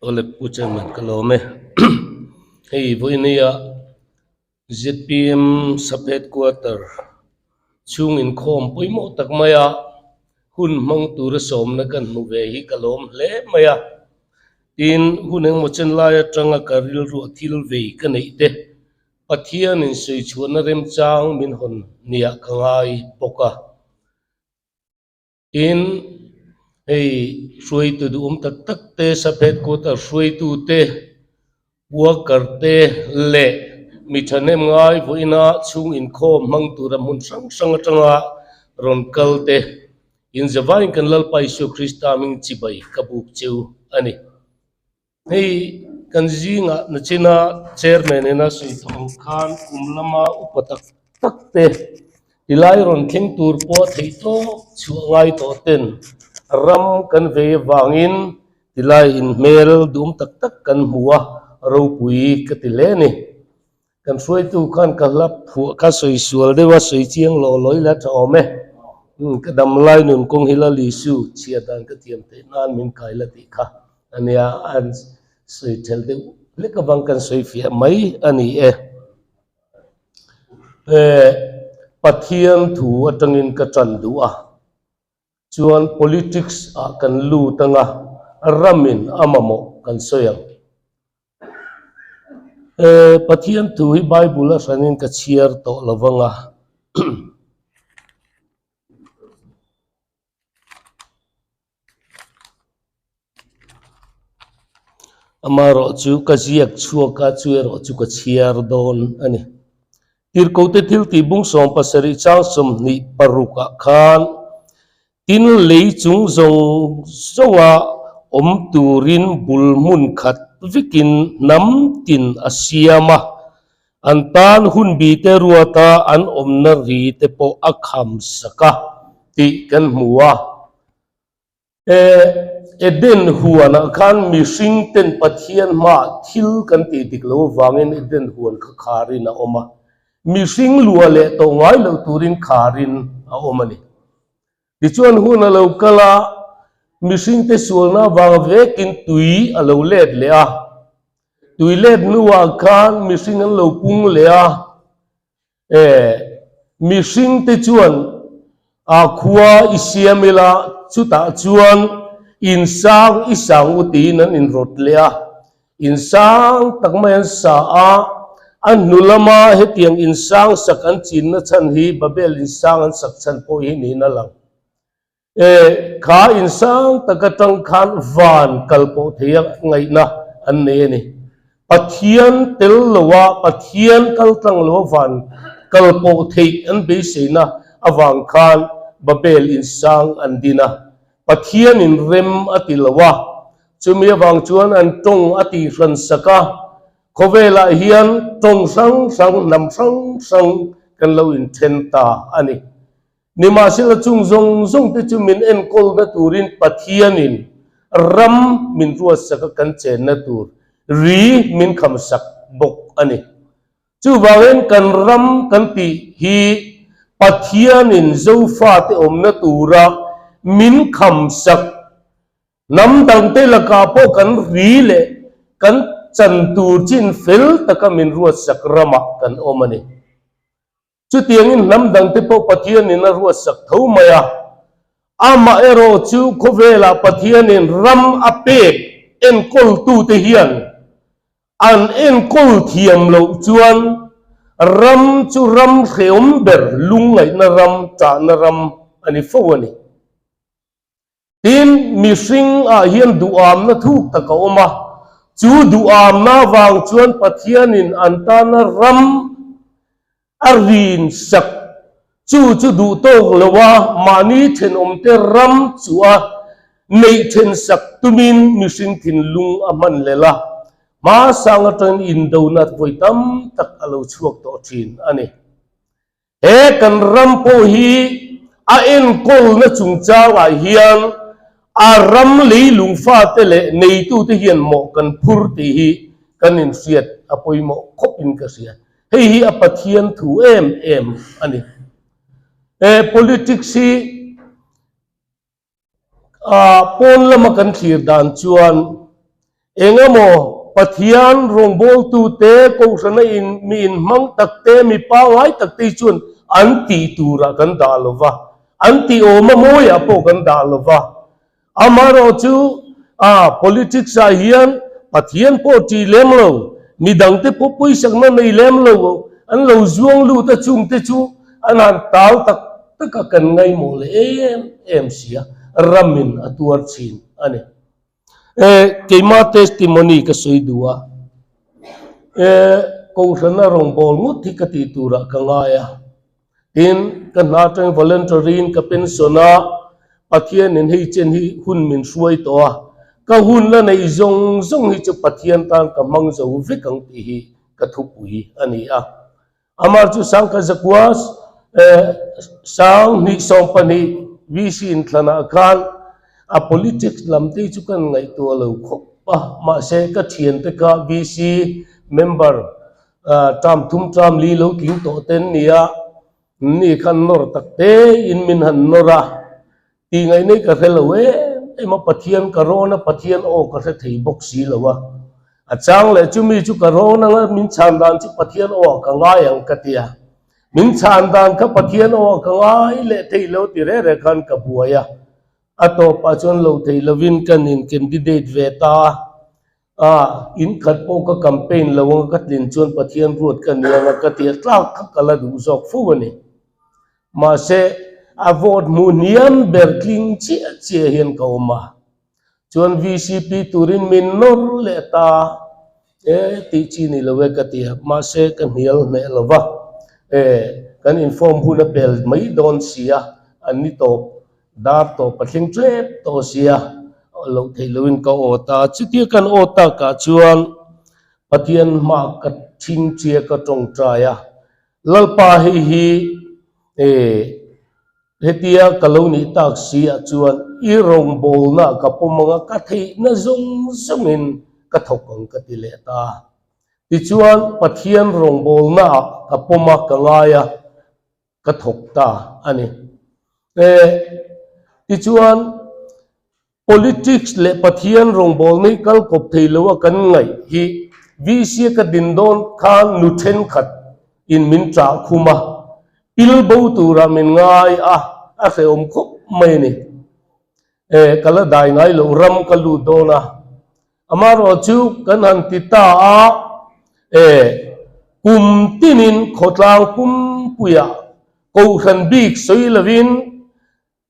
Awle Pu Chairman ka lawm e. Hei vawinia zpm sub headquarter chhung inkhawm pawimawh tak maia hun hmang tura sawmna kan hmu ve hi ka lawm hle mai a. Tin, hun engemaw chen lai atanga ka rilruah thil vei ka neih te Pathianin sawichhuahna remchang min hawn niah ka ngai bawk a. Tin, hei hruaitu duhawm tak tak te, sub headquarter hruaitu te, worker te leh mi thahnem ngai vawiina chhung inkhawm hmang tura hmun hrang hrang atanga rawn kal te inzavain kan Lalpa Isua Krista hming chibai ka buk cheu a ni. Hei kan zingah nachina chairman ina sawi tawh ang khan kum lama upa tak tak te tilai rawn thleng tur pawh theih tawp chhuah ngai tawh ten ram kan vei avangin tilai inhmel dum tak tak kan hmu a, ropui ka ti hle a ni. Kan hruaitu khan ka hla phuah kha sawi sual deuh a, sawi chiang lawh lawih la tha awm e. Umm ka dam lai nun kawng hi la Lisu chhia dan ka thiam theih nan min kai la tih kha a nia, an sawi thelh deuh hlek avang kan sawi fiah mai a ni e. Eh Pathian thu atangin ka tan duh a, chuan politics ah kan lut anga ramin a mamawh kan sawi ang. Eh Pathian thu hi Bible a hranin ka chhiar tawh lo vang a. Amaherawhchu ka ziak chhuak a, chu erawh chu ka chhiar dawn a ni. Tirhkote thil tih bung 70 chang 26 ah khan Tin lei chung zawng zawnga awm turin bul hmun khat vekin hnam tin a siam a, an tan hun bi te ruata an awmna ri te pawh a kham sak a tih kan hmu a. E Eden huanah khan mihring ten Pathian hmaah thil kan tih dik lo avangin Eden huan kha kharin a awm a, mihring luah leh tawh ngai lo turin kharin a awm a ni. Tichuan hun a lo kal a, mihringte sualna avang vekin tui a lo let leh a. Tui let hnuah khan mihring an lo pung leh a, e, mihringte chuan a khua i siam ila, chutah chuan insang i sang u tiin an inrawt leh a. Insang tak mai an sa a, a hnu lama hetiang insang sak an chinna chhan hi Babel insang an sak chhan pawh hi niin a lang. E, kha insang tak atang khan van kal pawh theia ngaihna an nei a ni. Pathian tel loa, Pathian kal tlang loa van kal pawh theih an beiseina avang khan Babel insang an din a. Pathianin rem a ti lo a, chumi avang chuan an tawng a tih hran sak a, khawvelah hian tawng hrang hrang, hnam hrang hrang kan lo inthen ta a ni. Nimahsela chung zawng zawng te chu min enkawlna turin Pathianin ram min ruatsak a kan chenna tur ri min khamsak bawk a ni. Chuvangin kan ram kan tih hi Pathianin Zofate awmna tura min khamsak hnam dangte lakah pawh kan ri leh kan chan tur chin fel taka min ruatsak ramah kan awm a ni. Chutiangin hnam dangte pawh Pathianin a ruatsak tho mai a, amaherawh chu khawvelah Pathianin ram a pek enkawltute hian an enkawl thiam loh chuan ram chu ram hrehawm ber lungngaihna ram, ṭahna ram a ni fo a ni. Tin, mihring ah hian duhamna thuk tak a awm a, chu duhamna avang chuan Pathianin an tana ram a rin sak, chu chu duh tawk lo a, mahni thenawmte ram chu a neih then sak tumin mihring thinlung a hman lel a, hmasang atangin indona vawi tam tak a lo chhuak tawh thin a ni. He kan ram pawh hi a enkawlna chungchangah hian a ram leilung fate leh neitute hian mawh kan phur tih hi kan inhriat a pawimawh khawpin ka hria. Hei hi a Pathian thu em em a ni. He politics hi A pawn lama kan thlir dan chuan Engemaw Pathian rawngbawltute, Kohhrana in mi inhmang takte, mi pangngai takte hi chuan an tih turah kan dah lo va, an tih awma mawiah pawh kan dah lo va. Amaherawhchu a politics ah hian Pathian pawh ṭih lem lo, midangte pawh pawisakna nei lem lo an lo zuang lut a, chungte chu an han tal tak tak a kan ngaihmawh leh em em si a, ramin a tuar thin a ni. Eh, keima testimony ka sawi duh a, eh, Kohhrana rawngbâwl ngawt hi ka tih turah ka ngai a. Tin, ka hna atangin voluntary in ka pension a, Pathianin hei chen hi hun min hruai tawh a, ka hun la neih zawng zawng hi chu Pathian tan ka hmang zo vek ang tih hi ka thupui a ni a. Amah chu Sangkhat Zakua 2020 VC inthlanah khan a politics lam te chu kan ngaihtuah lo khawp a, mahse ka thiante kha VC member term thum term li lo tling tawh te an ni a, ni khan nawr tak te in min han nawr a, tih ngaih nei ka hre lo em em a, Pathian ka rawn a, Pathian aw ka hre thei bawk si lo a, a chang leh chumi chu ka rawn anga min chhan dan chu Pathian aw ah ka ngai ang ka ti a, min chhan dan kha Pathian aw ah ka ngai leh thei lo ti reh reh khan ka buai a, a tawpah chuan lo thei lovin ka nin candidate ve ta a, a in khat pawh ka campaign lo anga ka tlin chuan Pathian ruat ka ni anga ka ti a, tlak kha ka la duh zawk fo a ni. Mahse, a vote hmuh hniam ber tling chiah chiah hian ka awm a. Chuan vcp turin min nawr leh ta e tih chi ni lo e ka ti a, mahse ka hnial hneh lo va. E, kan inform hun a pel mai dawn si a, an ni tawp, dar tawp a thleng tlep tawh si a, loh theih loin ka aw ta. Chutia kan aw takah chuan Pathian hma ka thingchia ka tawngtai a. Lalpa hei hi e hetia ka lo nih tak si ah chuan i rawngbawlna ka pawm anga ka theihna zawng zawngin ka thawk ang ka ti leh ta. Tichuan Pathian rawngbawlna ah ka pawm a ka ngai a ka thawk ta a ni. E tichuan Politics leh Pathian rawngbawlna hi kal kawp thei lo a kan ngaih hi VC a ka din dawn khan nu thenkhat in min chah khum a, pil bo turah min ngai a, a hrehawm khawp mai a ni. E, ka la dai ngai loh ram ka lut dawn a, amaherawh chu kan han ti ta a, e, kum tinin khawtlang pumpuiah kohhran bik sawi lovin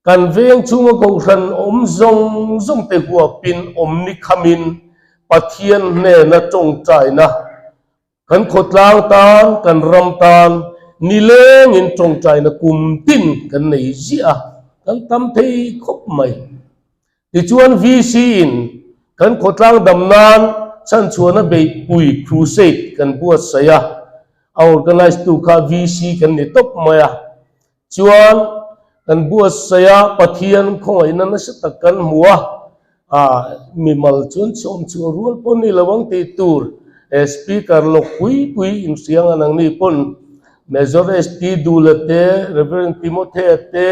Kan veng chhunga kohhran awm zawng zawng te huapin awm ni khamin Pathian hnena tawngtaina kan khawtlang tan, kan ram tan nilengin tawngtaina kum tin kan nei ziah a, kan tam thei khawp mai. Tichuan VC in kan khawtlang dam nan chhanchhuahna beihpui crusade kan buatsaih a, a organise tu kha VC kan ni tawp mai a. Chuan kan buatsaih a, Pathian khawngaihna nasa tak kan hmu a, ah mimal chuan chhawm chhuah rual pawh ni lo ang tih tur speaker lawk pui pui inhriang a nangni pawn Major ST Dula te, Rev Timothea te,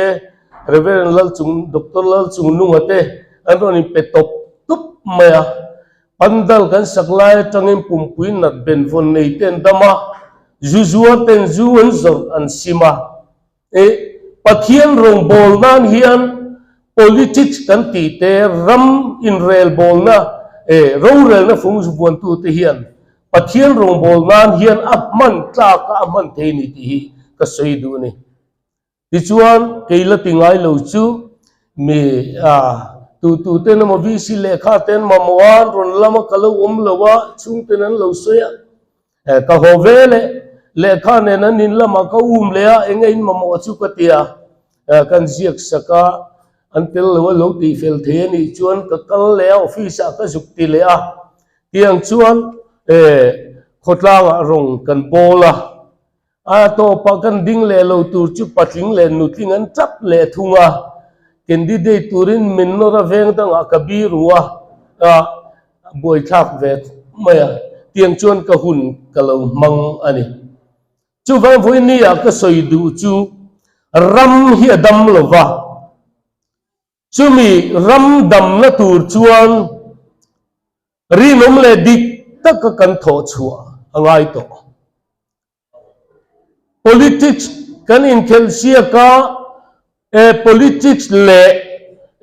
Rev Lalchung Doctor Lalchungnunga te an rawn inpe tawp tawp mai a. Pandal kan sak lai atangin pumpui nat benvawn nei te an dam a, zu zuar ten zu an zawrh an sim a. E Pathian rawngbâwl nan hian politics kan tih te, ram inrelbâwlna, e rorelna fung vuantute hian Pathian rawngbâwl nan hian a hman tlak a, a hman thei a ni tih hi ka sawi duh a ni. Tichuan, kei la ti ngai lo chu mi a tu tu ten emaw VC lehkha ten mamawh a an rawn lam a ka lo awm lo a, chhungten an lo sawi a, e ka haw ve leh lehkha nen an in lamah ka um leh a, eng nge in mamawh chu ka ti a, e kan ziak sak a, an tel lo a lo tih fel thei a nih chuan ka kal leh a office ah ka zuk ti leh a, tiang chuan e khawtlangah rawng kan bawl a. A tawpah kan ding leh lo tur chu patling leh nutling an tap leh thung a, candidate turin min nawr a veng dangah ka biru a, a buaithlak ve khawp mai a, tiang chuan ka hun ka lo hmang a ni. Chuvang vawinia ka sawi duh chu ram hi a dam lo va, chumi ram damna tur chuan. Rinawm leh dik taka kan thawh chhuah a ngai tawh. Politics kan inkhelh siak a, politics leh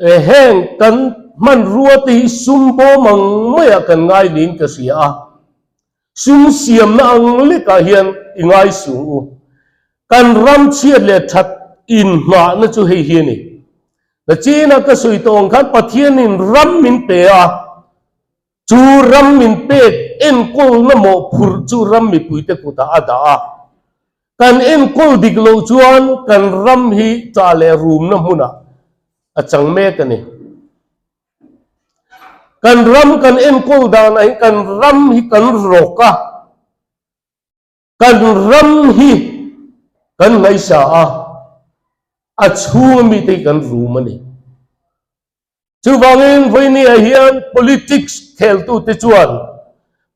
heng kan hmanrua te hi sum bawm ang maiah kan ngai niin ka hria a. Sum siamna ang lekah hian i ngai sung u. Kan ram chhiat leh that inhnahna chu hei hi a ni. Nachina ka sawi tawh ang khan Pathianin ram min pe a, chu ram min pek enkawlna mawhphurh chu ram mipuite kutah a dah a. Kan enkawl dik loh chuan kan ram hi tah leh rumna hmunah a chang mek a ni. Kan ram kan enkawl danah hi kan ram hi kan rawk a. Kan ram hi kan ngaihsa a, a chhunga mite hi kan rum a ni. Chuvangin vawinia hian politics kheltute chuan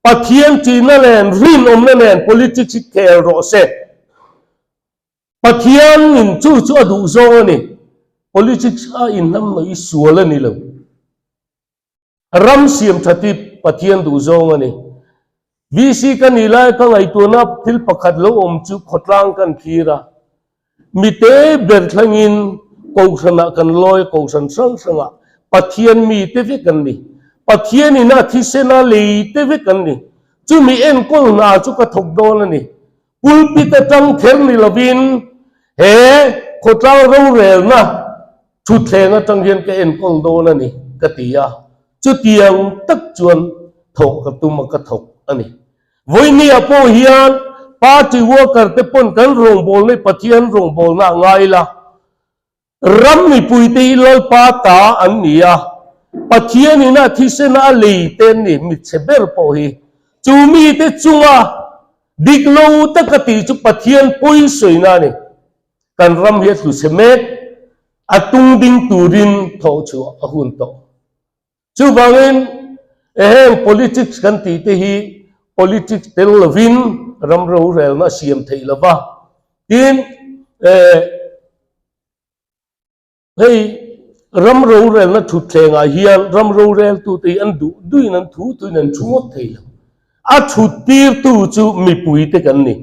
Pathian ṭihna nen rinawmna nen politics hi khel rawh se. Pathianin chu chu a duh zawng a ni. Politics a inhnamhnawih hi sual a ni lo. Ram siam tha tip Pathian duh zawng a ni. VC ka nih lai ka ngaihtuahna thil pakhat lo awm chu khawtlang kan thlir a. Mite ber thlangin Kohhranah kan lawi a, Kohhran hrang hrangah Pathian mite vek an ni. Pathianin a thisena leite vek an ni. Chumi enkawl hna chu ka thawk dawn a ni. Pulpit atang kher ni lovin he khawtlang rorelna thutthleng atang hian ka enkawl dawn a ni ka ti a, chutiang tak chuan thawh ka tum a ka thawk a ni. Vawinia pawh hian party worker te pawn kan rawngbawlna hi Pathian rawngbawlna a ngai la, Ram mipuite hi Lalpa ta an ni a, Pathianin a thisena a lei te an ni, mitchhe ber pawh hi. Chu mite chunga dik lo taka tih chu Pathian pawi sawina a ni. Kan ram hi a tlu chhe mek, a tung ding turin thawh chhuah a hun tawh. Chuvangin heng politics kan tih te hi politics tel lovin ram rorelna a siam theih lova, tin hei ram rorelna thutthlengah hian ram roreltute hi an duh duhin an thu tuin an thu ngawt thei lo. A thut tirtu chu mipuite kan ni.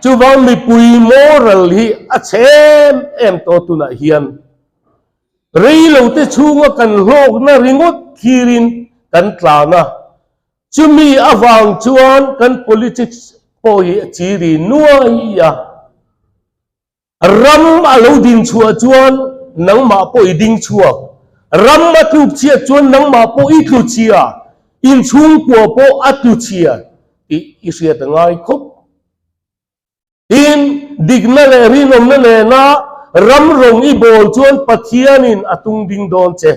Chuvang mipui moral hi a chhe em em tawh tunah hian. Rei lote chhunga kan hlawkna ringawt thirin kan tlan a, chumi avang chuan kan politics pawh hi a chiri nuai a. Ram a lo din chhuah chuan nangmah pawh i ding chhuak, ram a tluk chhiat chuan nangmah pawh i tlu chhia, inchhungkua pawh a tlu chhia tih i hriat a ngai khawp. Tin, dikna leh rinawmna nena ram rawng i bawl chuan Pathianin a tung ding dawn che.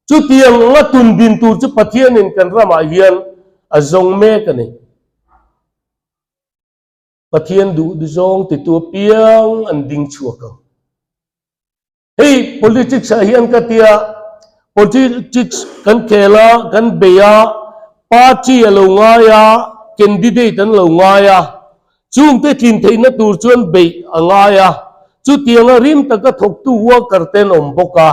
Chutiang anga tun din tur chu Pathianin kan ramah hian a zawng mek a ni. Pathian duh zawng titu apiang an ding chhuak ang. Hei politics ah hian ka tia politics kan khel a kan bei a party a lo ngai a candidate an lo ngai a chungte tlin theihna tur chuan beih a ngai a chutianga rim taka thawktu worker te an awm bawk a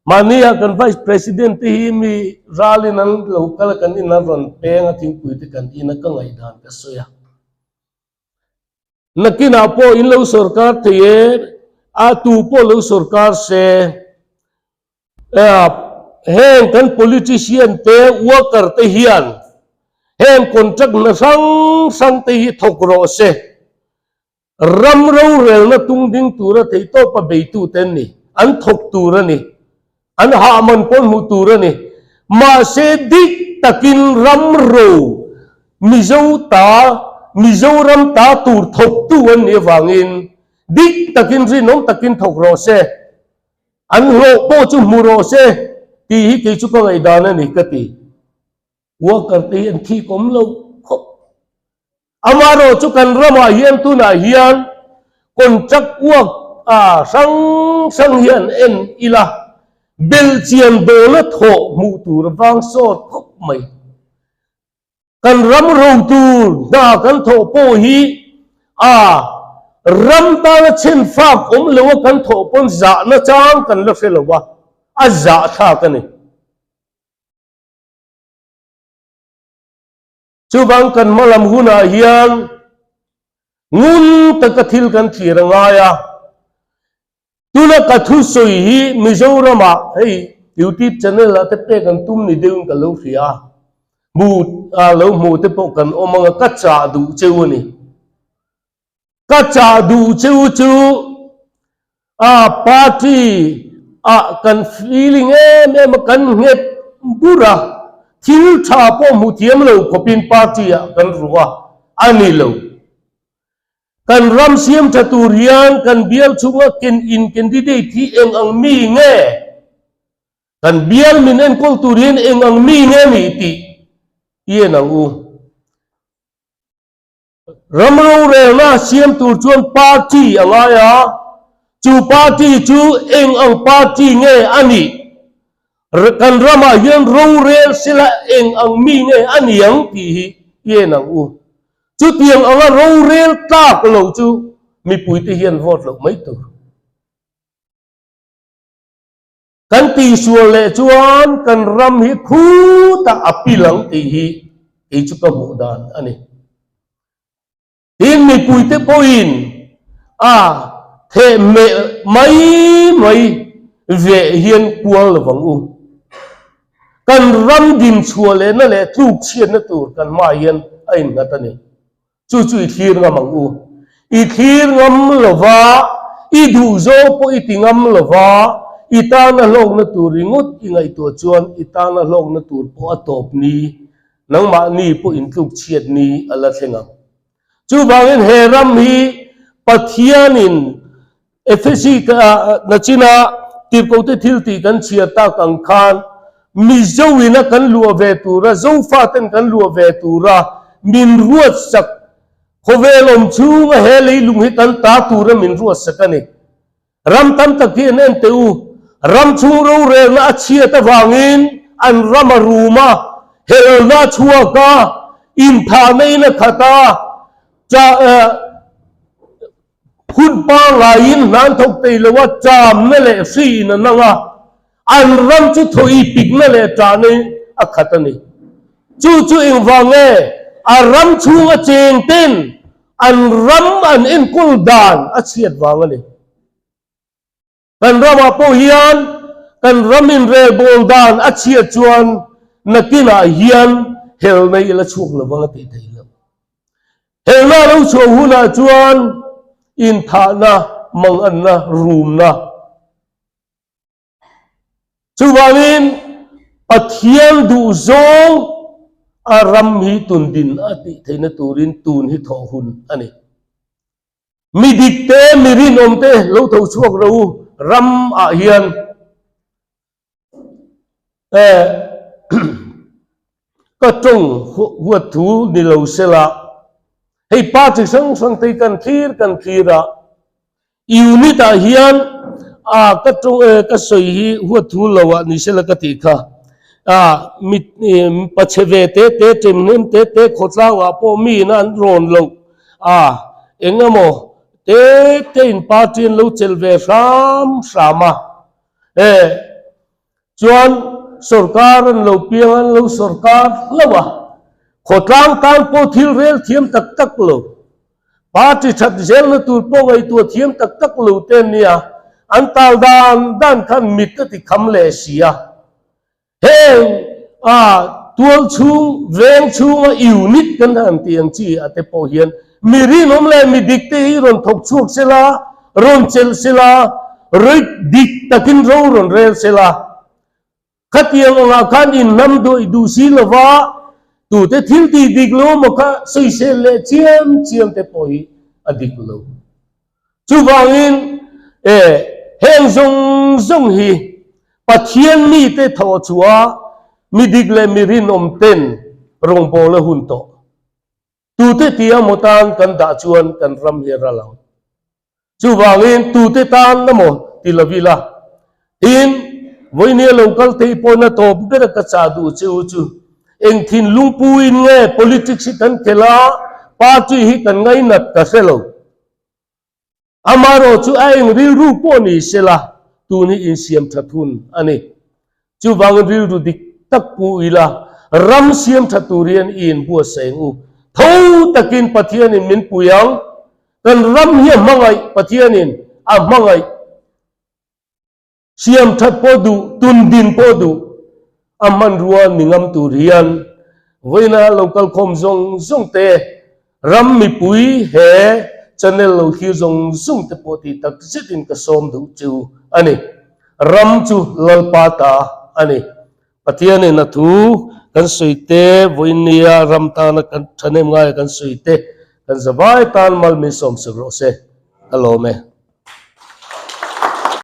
mahni ah kan vice president te hi mi ralin an lo kal a kan in an rawn peng a thingpui te kan in a ka ngaihdan ka sawi a. Nakinah pawh in lo sorkar thei e, a tu pawh lo sorkar se. Heng kan politician te, worker te hian heng contract hna hrang hrang te hi thawk rawh se. Ram rorelna tung ding tura theihtawpa beitu te an ni, an thawk tur a ni. An hah man pawn hmuh tur a ni. Mahse dik takin ram ro Mizo ta Mizoram ta tur thawktu an nih avangin dik takin rinawm takin thawk rawh se, an hlawh pawh chu hmu rawh se tih hi kei chu ka ngaihdan a ni ka ti. Worker te hi an thik awm lo khawp. Amaherawh chu kan ramah hian tunah hian contract work a hrang hrang hian en ila belhchian dawla thawh hmuh tur vang sawt khawp mai. Kan ram ro tur hna kan thawh pawh hi a ram tana chhenfak awm lo a kan thawh pawn zahna chang kan la hre lo a, a zahthlak a ni. Chuvang kan hma lam hunah hian ngun taka thil kan thlir a ngai a. Tuna ka thusawi hi Mizoramah hei YouTube channel ah te pek an tum ni deuhin ka lo hria a, hmu a lo hmu te pawh kan awm ang a, ka chah duh cheu a ni. Ka chah duh cheu chu a party ah kan feeling em em a, kan nghet bur a, thil tha pawh hmu thiam lo khawpin party ah kan ruh a, a ni lo. Kan ram siam tha tur hian kan bial chhunga ken in candidate hi eng ang mi nge? Kan bial min enkawl tur hian eng ang mi nge nih tih i en ang u. Ram rorelna siam tur chuan party a ngai a, chu party chu eng ang party nge a nih? Kan ramah hian rorel sila eng ang mi nge a ni ang tih hi i en ang u. Chutiang anga rorel tlak lo chu mipuite hian vote loh mai tur. Kan tihsual leh chuan kan ram hi khutah a pil ang tih hi kei chu ka hmuh dan a ni. Tin, mipuite pawhin a thehmeh mai mai veh hian kual lovang u. Kan ram dinchhuah lehna leh tluk chhiatna tur kan hmaah hian a innghat a ni. Chu chu i thlir ngam ang u. I thlir ngam lova, i duh zawng pawh i ti ngam lova, i tana hlawkna tur ringawt i ngaihtuah chuan i tana hlawkna tur pawh a tawp ni, nangmahni pawh intluk chhiat ni a la thleng ang. Chuvangin he ram hi Pathianin Ephesi nachina tirhkohte thil tih kan chhiar tak ang khan Mizo ina kan luah ve tura, Zofaten kan luah ve tura min ruatsak, khawvel awm chhunga he leilung hi kan ta tura min ruatsak a ni. Ram tam tak hi an en teh u, ram chhung rorelna a chhiat avangin an ram a rum a, helna a chhuak a, inthahna in a khat a, Hun pangaiin hna an thawk thei lo a, chamna leh hriin an ang a, an ram chu thawi pikna leh ṭahna in a khat a ni. Chu chu engvang nge a ram chhunga cheng ten an ram an enkawl dan a chhiat vang a ni. Kan ramah pawh hian kan ram inrelbawl dan a chhiat chuan nakinah hian helna i la chhuak lo vang a tih theih loh. Helna lo chhuah hunah chuan inthahna, manganna, rumna. Chuvangin Pathian duhzawng a ram hi tundin a tih theihna turin tun hi thawh hun a ni. Mi dik te, mi rinawm te lo tho chhuak ro u, ram ah hian eh ka tawng huat thu ni lo se la, hei pa chi hrang hrang te hi kan thlir kan thlir a, unit ah hian a ka tawng eh ka sawi hi huat thu lo ah ni se la ka tih kha, a mi pachhe ve te te ṭemhnem te te khawtlang ah pawh mi in an rawn loh. A, eng emaw te te in party an lo chelh ve hram hram a, e, chuan sorkar an lo piang an lo sorkar hlauh a, khawtlang tan pawh thil rel thiam tak tak lo, party that zelna tur pawh ngaihtuah thiam tak tak lo te an nia, an tal dan dan khan mit a ti kham leh si a. Heng a tual chhung, veng chhunga unit kan han tih ang chi ah te pawh hian mi rinawm leh mi dik te hi rawn thawk chhuak se la, rawn chelh se la, rit dik takin ro rawn rel se la. Khatiang angah khan inhnam duaih duh si lova tute thil tih dik lo maw kha sawisel leh chiam chiam te pawh hi a dik lo. Chuvangin, e, heng zawng zawng hi Pathian mite thawh chhuah mi dik leh mi rinawm ten rawngbawla hun tawh. Tute tia maw tan kan dah chuan kan ram hi a ral ang. Chuvangin, tute tan emaw ti lo ila. Tin, vawinia lo kal theih pawhin a tawp ber a ka chah duh che u chu, eng thinlung puin nge politics hi kan khelh a, party hi kan ngainat ka hre lo. Amaherawh chu a eng rilru pawh ni se la, tun hi insiam that hun a ni. Chuvangin rilru dik tak pu ila, Ram siam tha tur hian i inbuatsaih ang u. Tho takin Pathianin min pui ang. Kan ram hi a hmangaih, Pathianin a hmangaih. Siam that pawh duh, tun din pawh duh, a hmanrua ni ngam tur hian vawiina lo kal khawm zawng zawng te, ram mipui he channel lo thlir zawng zawng te pawh tih tak zetin ka sawm duh chu a ni. Ram chu Lalpa ta a ni. Pathianin a thu kan sawi te, vawiin nia ram tana kan thahnem ngaia kan sawi te, kan zavai tan mal min sawmsak rawh se. Ka lawm e.